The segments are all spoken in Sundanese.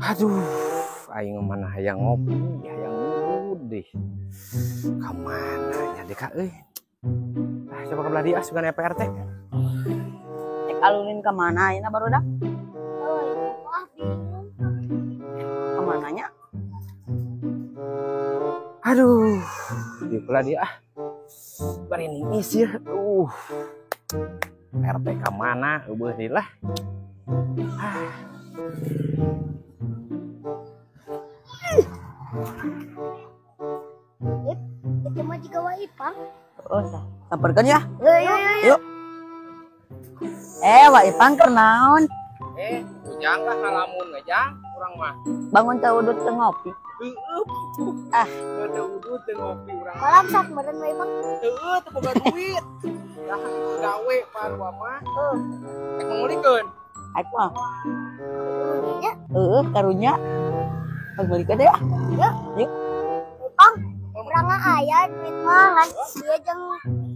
Aduh, aing mana hayang ngopi, hayang ngudud deh. Ka mana nya deh ka euy. Ah, coba ke belah dieu ah sugan Pak RT. Cek alunin ka mana ayeuna barudak? Wah, bingung. Ka mana nya? Aduh, di belah dieu ah. Bari niis ya. RT ka mana eueuh deui lah. Ah. Ip, itu mah jiga Wa Ipang. Oh, samperkeun ya. Yuk, yuk, yuk, yuk. Wa Ipang keur naon? Ujang lah ngalamun ngejang urang mah. Bangun teu udut teu ngopi. Heueuh. Ah, teu udut teu ngopi urang. Malam sak meureun Wa Ipang. Heueuh, teu boga duit. Dah gawe parua mah. Heuh. Rek mangulikeun. Aik mah. Ya. Heueuh, karunya. Mangulikeun ya. Yuk. Yuk. Ipang, urang aya duit mah ngan sia jeung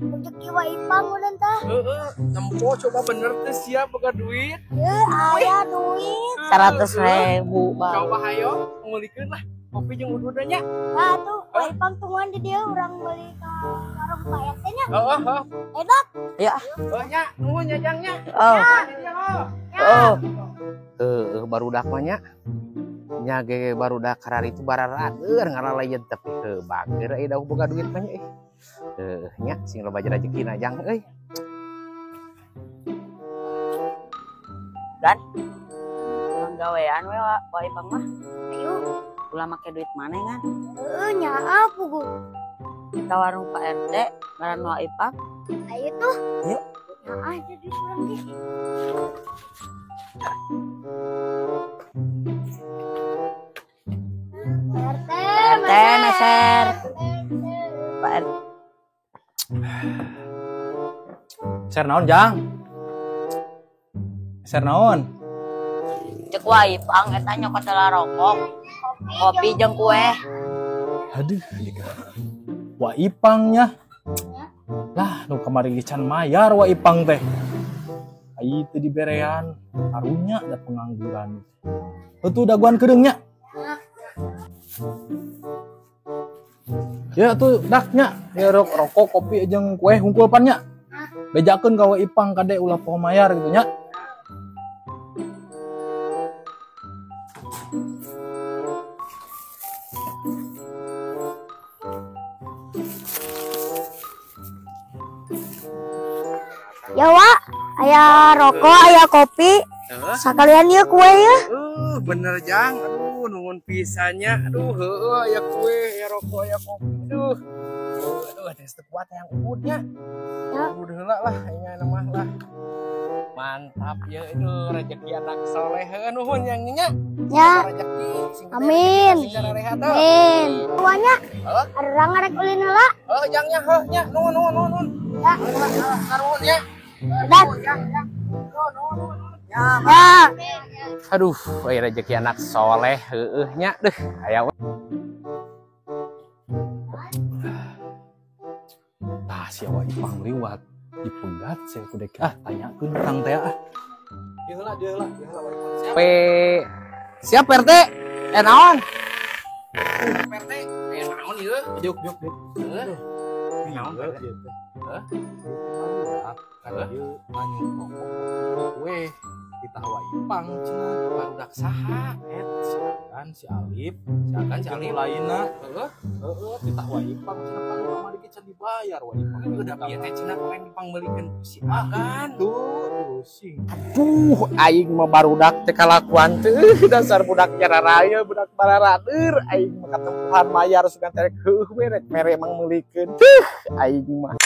rezeki Wa Ipang udah tah. Heeh, nempo coba bener teh sia boga duit. Heuh, aya duit. 100.000, Bang. Coba hayo ngulikeun lah. Kopi jeung ududna nya. Nah, tuh Wa Ipang tungguan di dieu urang meuli ka warung Pak RT nya. Heeh, heeh. Enak. Ya. Heuh nya, nuhun nya jang nya. Oh. Oh. Heueuh, barudak mah nya. Nya ge barudak karari itu bararaeur ngaralayeun tapi heuh bager euy da boga duit mah nya euy. Heueuh nya sing loba rejekina jang euy. Dan urang gawean we Wa Ipang mah. Ayo. Ulah make duit maneh kan? Heueuh nyaah pugu. Ka warung Pak RT ngaran Wa Ipang. Ayo tuh. Yuk. Nyaah jadi urang ge. RT, RT, meser. Pak RT. Ser naon, Jang? Ser naon? Cek Wa Ipang eta nyokot heula rokok. Kopi jeung kue. Aduh, jika Wa Ipang nya. Lah, nu kamari ge can mayar Wa Ipang teh. Ai teu diberean, karunya da pengangguran. Heutuh daguan keudeung nya. Ya tuh daknya, ya rokok, kopi jeung kue hungkul pan nya. Bejakeun ka Wa Ipang kade ulah poho mayar gitu nya. Ya Wak, aya rokok, aya kopi. Sakalian ieu kue ya. Bener Jang. Aduh, nuhun pisannya. Aduh, heueuh aya kue, aya rokok, aya kopi. Aduh. Aduh, teh teu kuat yang udutnya. Ya. Udah heula lah, aing mah lah. Mantap ya itu rezeki anak soleh. Heueuh nuhun yang nya. Ya. Rezeki sing gede, Amin. sing sarehat heuh. Amin. Tuanya. Heuh. Urang arek ulin heula. Heuh, Jang nya, heuh nya. Nuhun, nuhun, nuhun, nuhun. Ya. Nuhun ya. Dan. Ya. Ya. Aduh, aya rezeki anak soleh heueuh nya deuh aya. Tah sia Wa Ipang liwat dipegat sia ku dek ah tanyakeun kang teh ah. Dieu heula, dieu heula, dieu heula Wa Ipang. Siap. Siap RT. Naon? RT, naon ieu? Diuk, diuk, diuk. Heuh. Naon Ieu teh? teh? Heuh. Kan ieu nganyu rokok kue ditah Wa Ipang cenah. Barudak saha? Et si Agan, si Alip, si Agan, si Alip. Lainna. Heuh. Heeh, ditah Wa Ipang cenah pan kamari ge can dibayar Wa Ipang. Udah ieu teh cenah pengen dipangmeulikeun si Agan. Tuh, pusing. Aduh, aing mah barudak teh kalakuan teh dasar budak nyararaya, budak bararader aing mah katempuhan mayar sugan teh heuh we rek mere mangmeulikeun. Teuh, aing mah.